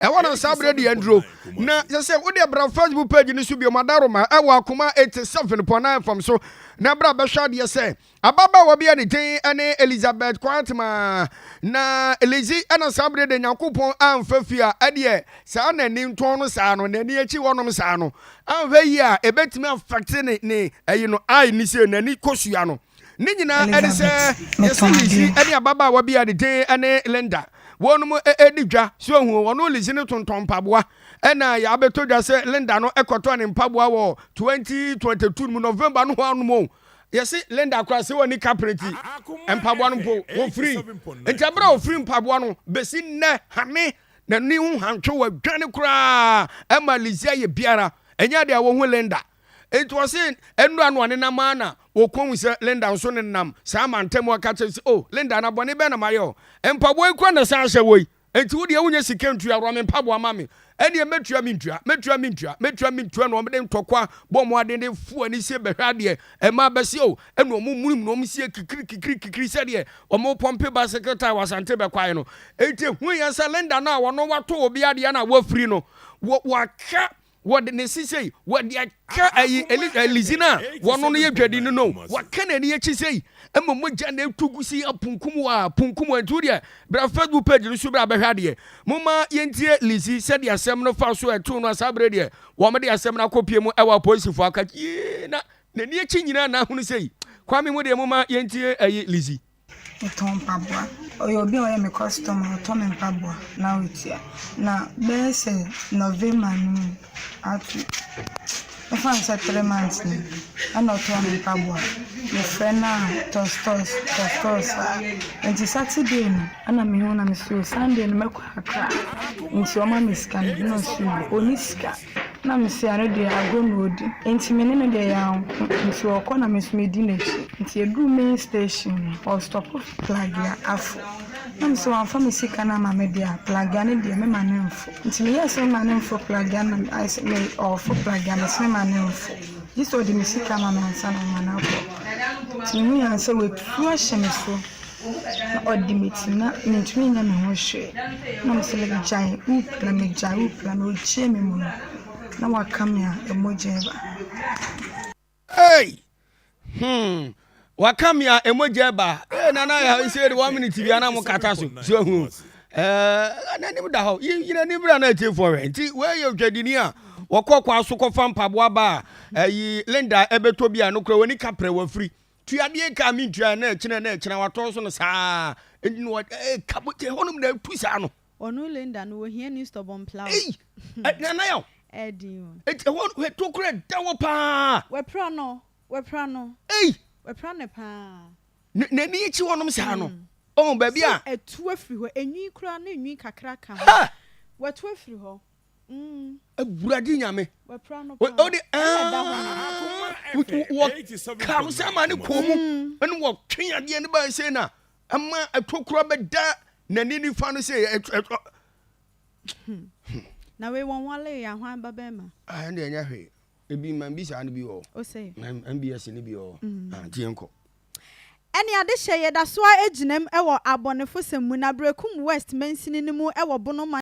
Ɛwɔ no saa berɛ deɛ nduro na sɛ sɛ wode bra Facebook page no so bio madaroma ɛwɔ Akoma 87.9 fam so na bra bɛhwɛ adeɛ sɛ ababaawa bi a ne din ne Elizabeth Kwatma na Elizi ɛna saa berɛ de Nyankopɔn amfa fie a ɛdeɛ saa n'ani ntɔn no saa no n'ani akyi hɔnom saa no anhwɛ yi a ɛbɛtumi affect ne ne ɛyi no eye ne sɛ n'ani kosua no. Ne nyinaa ɛne sɛ yɛsɛ Lizzy ne ababaawa bi a ne din ne Linda wɔnom ɛdi dwa so ahu wɔn Lizzy no tontɔn mpaboa ɛna yɛabɛtɔ dwa sɛ Linda no ɛkɔtɔ ne mpaboa wɔ 2022 mu November no hɔ anom o yɛse Linda koraa sɛ wɔni kapre nti mpaboa no mpo wɔfiri nti ɛberɛ a wɔfiri mpaboa no bɛsi nnɛ hane n'ani ho hantwe wɔadwane koraa ɛma Lizzy ayɛ biara ɛnyɛ adeɛ a wɔhu Linda. Enti ɔse nnura no ɔnenam ara na ɔkɔhu sɛ Linda nso nenam saa mantam hɔ ka kyerɛ sɛ, Oh, Linda, na bɔne bɛn na mayɛ o? Mpaboa yi koraa na ɛsan hyɛ wɔ yi. Enti wo deɛ wonya sika ntua, worɔ me mpaboa ma me. Ɛnneɛ mɛtua mentua, mɛtua mentua, mɛtua mentua na wɔde ntɔkwa bɔ wɔn aden de fo ani sie bɛhwɛ adeɛ. Ɛmaa bɛse o, ɛna wɔn munim na wɔn sie kikiri kikiri kikiri sɛdeɛ wɔn pɔmpe bicycle tyre wɔ Asante bɛkwae no. Enti ehu yɛn sɛ Linda no a wɔno wato obi adeɛ no a wafiri no, wɔ waka Wɔde ne se sei, wɔde aka ayi Elizi no a wɔno no yɛ dwadini no no, wɔaka n'ani akyi sei, ɛma mogya na etu gu si apunkum wɔ apunkum wɔ. Nti wo deɛ, bra Facebook page no so bra bɛhwɛ adeɛ. Momma yɛntie Lizi sɛdeɛ asɛm no fa so ɛtoo no a saa berɛ deɛ wɔde asɛm no akɔpie mu ɛwɔ apolisifoɔ aka yie na n'ani akyi nyinaa na ahunu sei. Kwame mu deɛ momma yɛntie ayi Lizi. Metɔn mpaboa. Ɔyɛ obi a ɔyɛ me customer, ɔtɔ me mpaboa na otua. Na bɛyɛ sɛ November no mu ato, mɛfa no sɛ 3 months ni ɛna ɔtɔɔ me mpaboa. Mefrɛ no a, tɔstɔs, tɔstɔs saa. Nti Saturday no ɛna mehu na mese o Sunday no mɛkɔ Accra. Nti ɔma me sika no bi na ɔse o ɔnni sika. Na mese ɛno deɛ agorɔ na ɔredi. Nti me ne no deɛ yɛanko. Nti ɔkɔ na me nso medi n'akyi. Nti yɛduruu main station no, ɔstɔpo Plagea afo. Na mese wamfa me sika no amma me deɛ a, Plagea no deɛ mema no mfo. Nti meyɛɛ sɛ mema no mfo Plagea no na ayɛ sɛ me ɔɔfo Plagea mese mema no mfo. Gye sɛ ɔde me sika ma me ansa na mama no akɔ. Nti mehui ara sɛ watu ahyɛ me so. Na ɔde me ti na mentumi nyɛ me ho hwee. Na mese megyae, wopira me gyae, wopira me, ɔkyie me mu no, na waka me a mogya reba. Hey! Hmm. Waka me a mogya reba. Hey, nana ya nse de 1 minute bia na mo kata so. So hu. Eh, n'anim da hɔ. Yi n'anim bra na atiefoɔ hwɛ. Nti wei yɛ odwadini a wɔkɔ kwa so kɔfa mpaboa ba a ɛyi Linda ɛbɛtɔ bi a no kora w'ani kaprɛ wafiri. Tuadeɛ ka mentua na ɛkyena na ɛkyena watɔn so no saa nti no ɛka bɔ hɔnom na ɛtu saa no. Ɔno Linda no ohia ni stubborn plow. Ei nana yaw. Ɛdin o. Eti ɛhɔ no ɛto kora da hɔ paa. Wapira no wapira no. Ei. Wapira no paa. N'ani akyi hɔnom saa no. Ɔn baabi a. Sɛ ɛtu afiri hɔ enwi koraa na enwi kakra ka ho. Watu afiri hɔ. Awurade Nyame. Ɔde wɔ kam sɛ ma ne kɔn mu ɛne wɔtwe adeɛ no baa sei na ɛma ɛtokura bɛda n'ani nifa no sɛ ɛtɔ. Na wei wɔn wale yɛ ahwan ba bɛrima. Ɛnde ɛnyɛ hwee. Ebi ma bi saa no bi wɔ hɔ. MBS no bi wɔ hɔ. Nti yɛnkɔ. Ɛne adehyɛ yɛda so ara gyinam wɔ abɔnefosɛm mu na Berekum West mansini no mu wɔ Bono.